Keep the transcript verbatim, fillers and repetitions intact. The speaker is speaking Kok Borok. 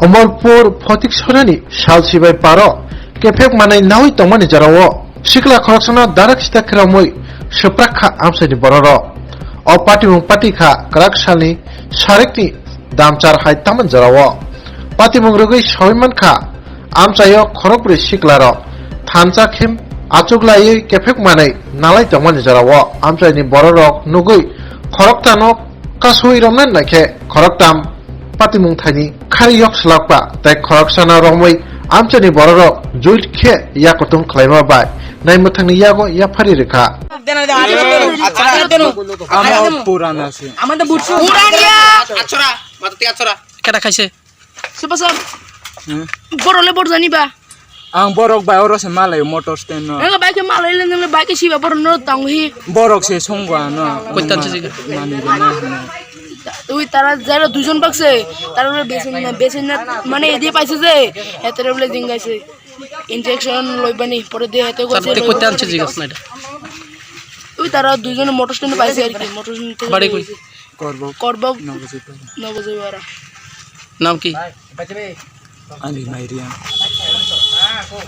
Omorpur Photik Sorani Salsibai Paro kephek manai nawi tongmani jorao sikla khoroksano darak sita kheramwi swprak kha amchaini bororok. O patimung pati kha kwrak salni sarikni damchar hai tamani jorao. Patimung rwgwi sawi mankha amchaio khorokbrwi siklarok thansa khe achuklaiwi kephek manai nalai tongmani jorao amchaini bororok nugwi khoroktano kasui romnani naikhe khoroktam patimung thaini khari yok swlakba tei khoroksano romwi amchaini bororok juil khe yakutung khlaima bai naimwthangni yago yaphari rwkha. Ama purana se. Keta khaise? Sipasar. Hmm? Borok le bor jani ba? Ang borok bai oro se malai motor stand no. Nang bai ke malai le nang bai ke siba borok no tang hi. Borok se songwa no. Koitan se jiga. Mani le na hino. Ui tara jara dujon bakse. Tara le besen na besen na mane edi paise je. Hetere bole jingaise. Injection loibani pore de hete Sir, gorse te loiba. Koitan se jiga snai da. Ui tara dujon motor stand paise ar ki motor stand. Bari koi? Korbok. Korbok. Nobojoi para. Nobojoi para. Nam ki? Ali Mairia.